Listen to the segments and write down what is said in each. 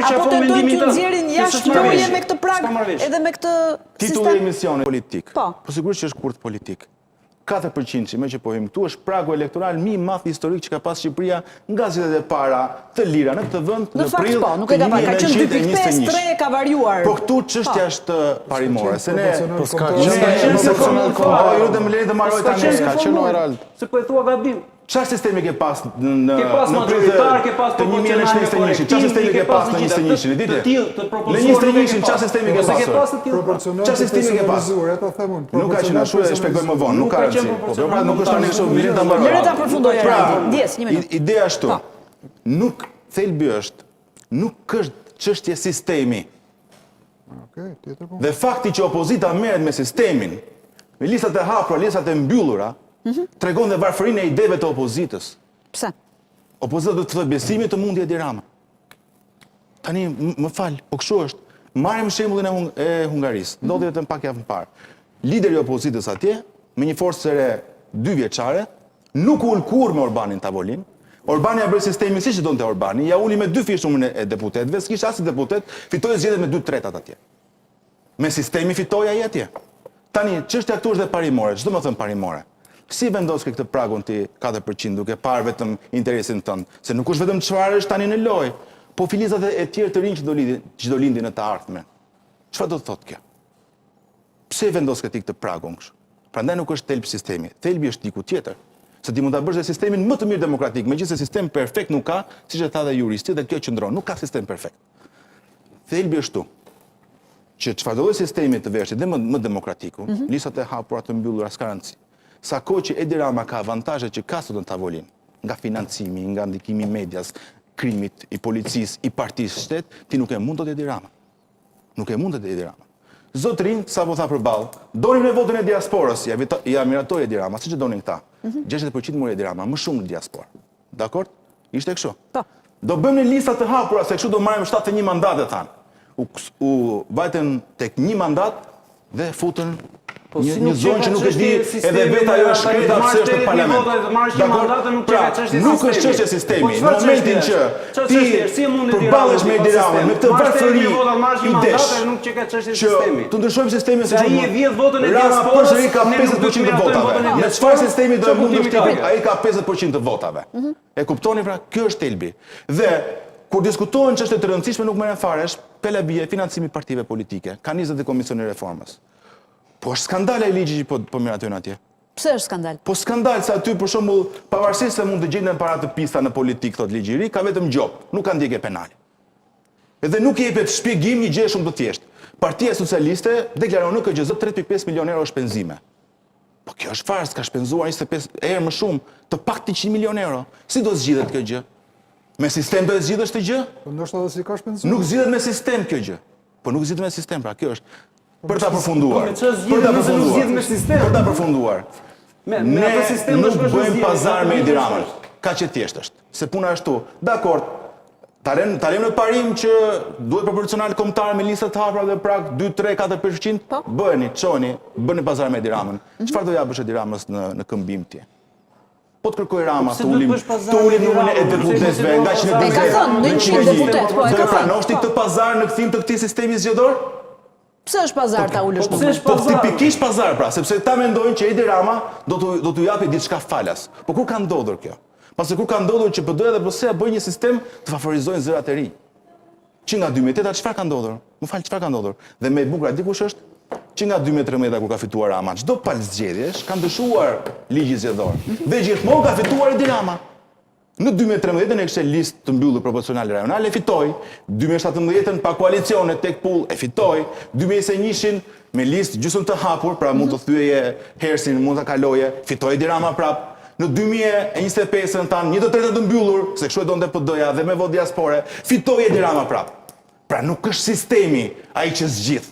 A po qafon tentojnë mendimin t'ju tënd. nxjerrin Kjo jashtë s'është loje marrëveshje. me këtë prag S'ka marrëveshje. edhe me këtë Titulli i sistem? emisionit politik. Po. Po sigurisht që është kurth politik. 4% me që po hyjmë këtu është pragu elektoral më i madh historik që ka pas Shqipëria nga zgjedhjet e para të lira në këtë vend Në në fakt prill po, nuk e të ka pa, ka qenë 2.5, 1921. 3 ka variuar. Po këtu çështja Po. është parimore, se ne Po s'ka Ne qenë ne proporcional po, kombëtar. ju lutem më leni të mbaroj S'ka tani. qenë S'ka qenë Erald. Se po e thua gabim. Çfarë sistemi ke pas në në Ke pas në prill të majoritar, ke pas të 1921-shit? Çfarë sistemi ke pas në 21-shin, e di Të ti? tillë, të Në propozuar. nuk e ke 21-shin pas. çfarë sistemi ke Po s'e ke pasur? pas të tillë. Proporcional Çfarë sistemi ke pas? e ta them unë. Nuk ka qenë ashtu e shpjegoj më vonë, nuk ka Nuk ka qenë rëndësi. Po proporcional pra nuk është tani kështu, më lini ta mbaroj. Lëre ta përfundoj Pra, Eraldi. Ndjes, një minutë. i- Ideja është Po. këtu. Nuk thelbi është, nuk është çështje sistemi. Okej, tjetër punë. Dhe fakti që opozita merret me sistemin, me listat e hapura, listat e mbyllura, Mhm. tregon dhe varfërinë e ideve të opozitës. Pse? Opozita do të thotë besimi të mundi Edi Rama. Tani m- më fal, po kështu është. Marrim shembullin e, Hung e Hungarisë. Ndodhi vetëm pak javë më parë. Lideri i opozitës atje, me një forcë të re dy vjeçare, nuk u ul kurrë me Orbanin në tavolinë. Orbani ja bëri sistemin siç e donte Orbani, ja uli me dy fish numrin e deputetëve, s'kishte asnjë deputet, fitoi zgjedhjet me dy tretat atje. Me sistemi fitoi ai atje. Tani, çështja këtu është dhe parimore. Ç'do më thënë parimore? Si vendos ke këtë pragun ti 4% duke parë vetëm interesin tënd? Se nuk është vetëm çfarë është tani në lojë, po filizat e e tjerë të rinj që do lindin, që do lindin në të ardhmen. Çfarë do të thotë kjo? Pse e vendos ke ti këtë pragun kështu? Prandaj nuk është thelb sistemi. Thelbi është diku tjetër. Se ti mund ta bësh dhe sistemin më të mirë demokratik, megjithëse sistem perfekt nuk ka, siç e tha dhe juristi, dhe kjo qëndron, nuk ka sistem perfekt. Thelbi është këtu që çfarë do lloj sistemi të vesh dhe më, më demokratiku, listat e hapura të mbyllura s'ka rëndësi. Sa kohë që Edi Rama ka avantazhe që ka sot në tavolinë, nga financimi, nga ndikimi i medias, krimit, i policisë, i partisë shtet, ti nuk e mund dot Edi Rama. Nuk e mund dot Edi Rama. Zotrin, sa po tha përballë, donin me votën e diasporës, ja, vita- ja miratoi Edi Rama, siç e donin këta. 60% mori Edi Rama, më shumë në diasporë. Dakor? Ishte kështu. Po. Do bëjmë në lista të hapura, se kështu do marrim 71 mandate, thanë. U, u vajtën tek një mandat dhe futën Po një, si një nuk zonë qeka që nuk e di çështje sistemi, edhe vetë ajo tani është shkreta të pse marrësh është në 80.000 parlament. vota, të marrësh një Dakor? mandat e nuk Pra, qeka çështje nuk është sistemi. çështje sistemi. Po Në çfarë momentin çështje që është? Çfarë ti çështje është? Si e mundi Edi përballesh Rama me pa Edi Ramën, sistem? me këtë Marrësh varfëri 80.000 vota, marrësh një idesh mandat e nuk qeka çështje që sistemi. të ndryshojmë sistemin Se ai e vjedh votën e Rama diasporës, përsëri ka ne nuk do të 50% të miratojmë votave. votën e Me çfarë diasporës, sistemi do e çfarë mundesh kuptimi ti? ka? Ai ka 50% të votave. E kuptoni pra, kjo është thelbi. Dhe kur diskutohen çështje të rëndësishme nuk merren fare, është pela bie financimi i partive politike. Ka nisur dhe Komisioni i Reformës. Po është skandal ai ligji që po po miratojnë atje. Pse është skandal? Po skandal se aty për shembull, pavarësisht se mund të gjenden para të pista në politikë, thot ligji i ri, ka vetëm gjop, nuk ka ndjekje penale. Edhe nuk i jepet shpjegim një gjë shumë të thjeshtë. Partia Socialiste deklaron në KQZ 3.5 milion euro shpenzime. Po kjo është farsë, ka shpenzuar 25 herë më shumë, të paktën 100 milion euro. Si do zgjidhet kjo gjë? Me sistem do e zgjidhësh këtë gjë? Po ndoshta edhe si ka shpenzuar. Nuk zgjidhet me sistem kjo gjë. Po nuk zgjidhet me sistem, pra kjo është për ta përfunduar. Po me çfarë zgjidhet Për ta nëse nuk përfunduar. zgjidhet me sistem? Për ta përfunduar. Me, me Ne atë sistem do nuk shkosh në bëjmë zgjedhje, pazar me atë Edi do Ramën. shkosh. Kaq e thjeshtë është. Se puna është tu. Dakor. Ta lëm ta lëm në parim që duhet proporcional kombëtar me lista të hapura dhe prag 2, 3, 4, 5%. Po. Bëheni, çoni, bëni pazar me Edi Ramën. Çfarë do japësh Edi Ramës në në këmbim ti? Po të kërkoj Rama pse të duhet ulim, bësh pazar të me ulim Edi numrin e Ramën? Pse deputetëve mos nga e 140 bën E ka thënë, në në 100 101. deputet, po, e Do ka e thënë. pranosh ti këtë pazar në kthim të këtij sistemi zgjedhor? Pse është pazar ta ulësh Po pse numrin? është Po pazar? tipikisht pazar pra, sepse ta mendojnë që Edi Rama do t'u do t'u japi diçka falas. Po kur ka ndodhur kjo? Pasi kur ka ndodhur që PD-ja dhe PS-ja bëjnë një sistem të favorizojnë zërat e rinj. Që nga 2008-a çfarë ka ndodhur? Më fal, çfarë ka ndodhur? Dhe më e bukur, a di kush është? Që nga 2013-a kur ka fituar Rama, çdo palë zgjedhjesh ka ndryshuar ligji zgjedhor. Dhe gjithmonë ka fituar Edi Rama. Në 2013-ën e kishte listë të mbyllur proporcionale rajonale, e fitoi. 2017-ën pa koalicione tek pull e fitoi. 2021-shin me listë gjysmë të hapur, pra mund të thyeje hersin, mund ta kaloje, fitoi Edi Rama prap. Në 2025-ën thanë një të tretë të mbyllur, se kështu e donte PD-ja dhe me votë diaspore, fitoi Edi Rama prap. Pra nuk është sistemi ai që zgjidh.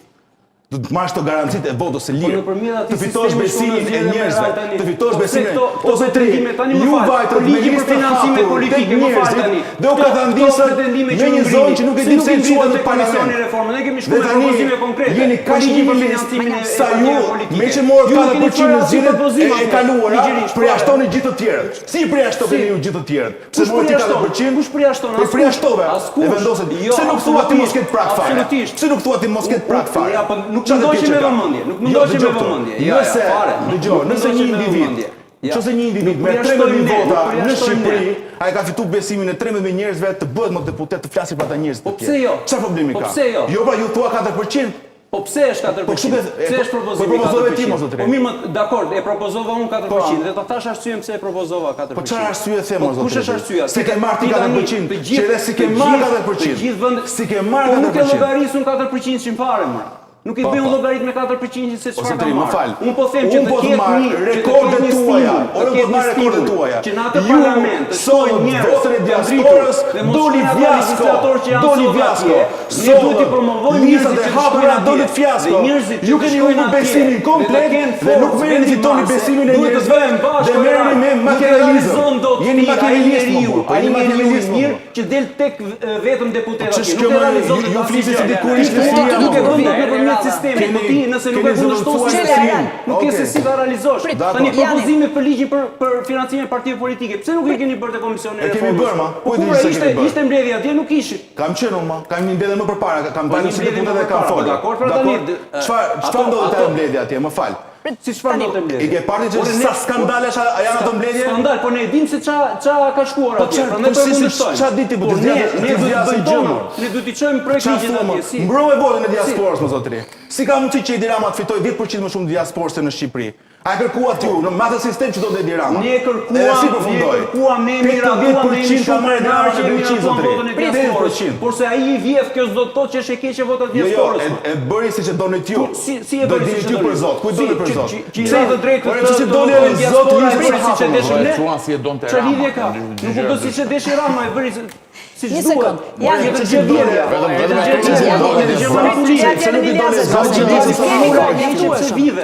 Do të marrësh të garancitë e votës së Po lirë. nëpërmjet atij Të fitosh sistemi besimin shkon e në njerëzve, zgjedhje me të fitosh Po pse besimin. këto- O këto zotri, pretendime tani më ju fal, vajtët po me ligji për listë të financimet hapur politike, tek më fal njerëzit tani. dhe u Këto- katandisët këto pretendime me që një ju zonë ngrini, që nuk e se di pse i e çuan ngritët në tek Komisioni parlament. i Reformës, ne kemi Dhe shkuar me tani propozime konkrete. jeni Po kaq ligji për nihilist financimin e sa ju partive politike. me që morët Ju nuk keni 4% në bërë asnjë zgjedhjet propozim e atje, kaluara, ligjërisht, po. përjashtoni gjithë të tjerët. Si i përjashtoni ju gjithë të tjerët? Pse Kush morët ti përjashton? 4%? Kush përjashton? Po Askush. përjashtove. Askush. E vendoset. Jo, Pse nuk thua ti mos absolutisht. ketë prag fare? Absolutisht. Pse nuk thua ti mos ketë prag fare? Ja, po nuk Çfarë të mundoqe keqe me ka? vëmendje, nuk Jo, mundoqe dëgjoj me këtu. vëmendje. Ja, ja, Nëse, fare. dëgjoj, Nuk nëse mundoqe një me individ, vëmendje. Ja. Nëse një individ Nuk me përjashtojmë 13.000 ne, nuk vota në përjashtojmë ne. Shqipëri, ai ka fituar besimin e 13.000 njerëzve të bëhet më deputet të flasë për ata njerëz të Po tjerë. pse jo? Çfarë problemi Po ka? pse jo? Jo, pra ju thua 4%. Po pse është 4%? Po kështu ke- Pse po- është propozimi po propozove ti, 4%? mos zotëri. Po mirë, më dakord, e propozova unë 4% Po. dhe ta thash arsyen pse e propozova 4%. Po çfarë arsye the Po mos kush zotëri? është arsyeja? Se ke marrë ti tani, 4%, të gjithë- që edhe si ke të marrë gjithë- 4%. Të gjithë vend Si ke marrë Po nuk e 4%. llogaris unë 4% fare më. Nuk i Po, bëj unë po. llogarit me 4% se O çfarë kam zotëri, më marrë. fal. Unë po them që Unë të po të ketë marr një që të rekordet ketë një tuaja. stimul, të Ore, po ketë të marr një rekordet stimul, tuaja. Që në atë Ju parlament të sollët shkojnë njerëz votën e të diasporës, ndritur dhe mos doli shkojnë ata fiasko, legjislatorë që janë doli sot fiasko. atje. Ne duhet t'i Sollët promovojmë listat njerëzit e që të hapura shkojnë doli atje. fiasko. Dhe njerëzit që Ju të keni shkojnë humbur atje besimin dhe të komplet kenë dhe nuk forcë merreni fitoni vendimmarrëse, besimin e duhet të njerëzve bëhen bashkë dhe merreni me Nuk e makiavelizëm. realizon dot Jeni ti, ai makiavelist, njeriu, më burr, po ai jeni njeriu i makiavelist, më mirë burr. që del tek e, vetëm deputet Po atje. ç'është Nuk kjo e më realizon ju, dot ju asnjë flisni gjë. si dikur Ti ishte Ti Siria, nuk nuk e e bën dot Keni- nëpërmjet sistemit, po ti nëse nuk e keni kundërshton zëvendësuar sistemin, Sirian. nuk ke Okej. se si ta realizosh. Prit, Tani Jani. propozimet për ligjin për për financimin e partive politike, pse nuk e keni bërë te Komisioni i E kemi Reformës? bërë, ma. Po Ku e di kur se ishte kemi bërë? ishte mbledhja atje nuk ishit. Kam qenë unë, ma. Kam një mbledhje më përpara, kam Po, dalë një si mbledhje deputet më dhe kam përpara, po, folur. dakord, pra tani, Çfarë çfarë ndodhi te ato- mbledhja atje? Më fal. Si çfarë Tani- ndodh te mbledhja? I ke parë ti që Ore, sa skandale janë ato mbledhje? Skandal, po ne e dim se ça ça ka shkuar Po atje, çfarë- prandaj po po e si- si- kundërshtojmë. ça di ti, po Po ti ne zgjas- ne ti duhet të zgjasin bëjmë gjë, tonën, mo. ne duhet t'i çojmë Çfarë projektligjin thua, mo? atje, si? Mbrove votën e diasporës, më zotëri. Si ka mundësi që Edi Rama të fitojë 10% më shumë diasporë se në Shqipëri? A e kërkuat ju në atë sistem që do të Edi Rama? Ne e kërkuam, Edhe si ne e përfundoi? kërkuam, ne e miratuam, ne jemi 80% ka shumë marrë Edi Rama krenarë në që e Greqi, miratuam zotëri. votën e diasporës. 80%. Por se ai i vjedh, kjo s'do të thotë që është e keqe vota e Jo, jo, diasporës. e, e bëri siç e donit ju. Si si e Do bëri dinit siç e ju donit? për Zot, kujt Si, doni për që- Zot? që- Që i dha të drejtë Ore, të pse si doli të edhe Zot diaspora e ju bëri siç e deshëm E ne? quan si e donte Çfarë Rama. lidhje ka? Nuk u bë siç e deshi Rama, e bëri siç Një duhet. sekond, Jani. Tjetër gjë vjedhja. Vetëm- vetëm Tjetër ato gjë që vjedhja, doni tjetër gjë Zot. manipulimi. Prit, Se nuk i doni Jani Zot, Kemi që kohë, doni Pse mjaftueshëm. vidhe?